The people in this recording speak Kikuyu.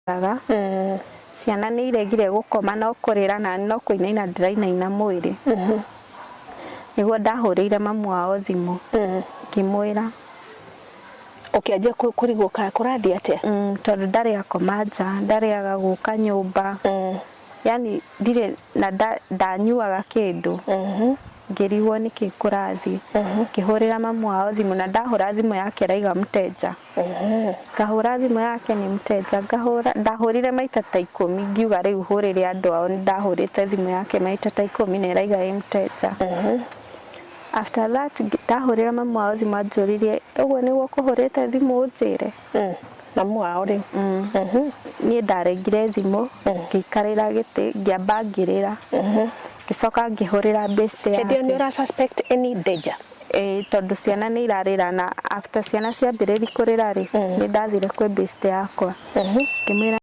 Ndĩraikaraga. Ciana nĩ iregire gũkoma no kũrĩra na no kũinaina ndĩrainaina mwĩrĩ. Nĩguo ndahũrĩire mamu wao thimũ ngĩmwĩra. Ũkĩanjia kũrigwo kana kũrathiĩ atĩa? Tondũ ndarĩ akoma nja, ndarĩaga gũka nyũmba, yani ndirĩ na ndanyuaga kĩndũ. Ngĩrigwo nĩkĩ kũrathiĩ. Ngĩhũrĩra mamu wao thimũ na ndahũra thimũ yake ĩraiga mteja. Ngahũra thimũ yake nĩ mteja, ngahũra, ndahũrire maita ta 10 ngiuga rĩu hũrĩre andũ ao, nĩ ndahũrĩte thimũ yake maita ta 10 na ĩraiga ĩ mteja. After that ndahũrĩra mamu wao thimũ anjũririe, ũguo nĩguo ũkũhũrĩte thimũ ũnjĩre? Mamu wao rĩu? Niĩ ndarengire thimũ, ngĩikarĩra gĩtĩ, ngĩamba ngĩrĩra. Ngĩcoka ngĩhũrĩra best yake. Hĩndĩ ĩyo nĩ ũra suspect any danger? Ĩĩ, tondũ ciana nĩ irarĩra na after ciana ciambĩrĩria kũrĩra rĩ, nĩ ndathire kwĩ best yakwa. Ngĩmwĩra.